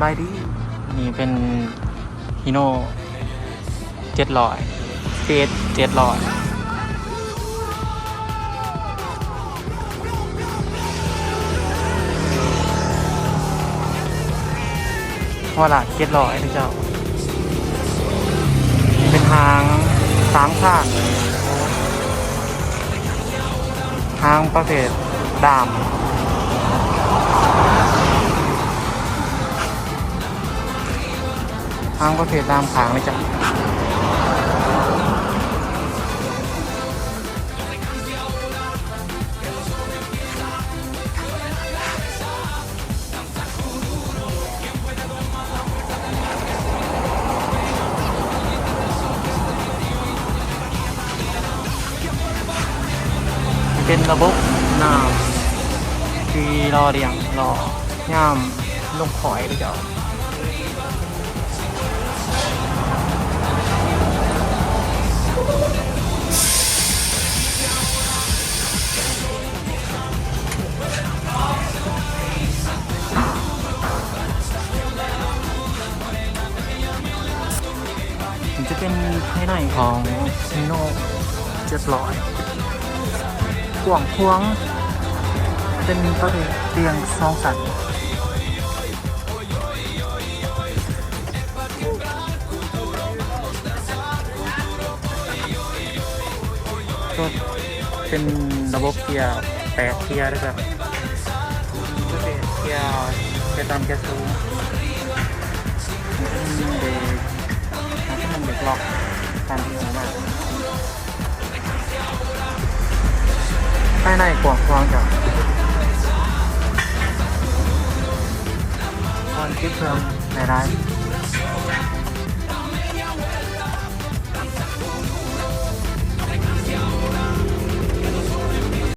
ບາຍດີ ນີ້ເປັນ Hino ເຈັດຮ້ອຍ ເຈເອັສ ເຈັດຮ້ອຍ ຫົວລາກເຈັດຮ້ອຍເດ້ເຈົ້າ. ເປັນຫາງສາມຂ້າງ ຫາງປະເພດດາມ ຫາງປະເພດດາມຂ້າງເລີຍຈ້ະ. ເປັນລະບົບນ້ຳທີ່ຫຼໍ່ລ້ຽງຫຼໍ່ຍາມລົງຄອຍເດ້ເຈົ້າ. ນີ້ຈະເປັນພາຍໃນຂອງ Hino ເຈັດຮ້ອຍ ກວ້າງຂວາງ ເປັນປະເພດຕຽງສອງຊັ້ນ. ລົດເປັນລະບົບເກຍແປດເກຍເດີ ເກຍ ເກຍຕ່ຳ ເກຍສູງ ເບຣກ ເບຣກລັອກ ການທີ່ອອກມາ ພາຍໃນກວ້າງຂວາງເຈົ້າ ບ່ອນເກັບເຄື່ອງຫຼາຍໆ.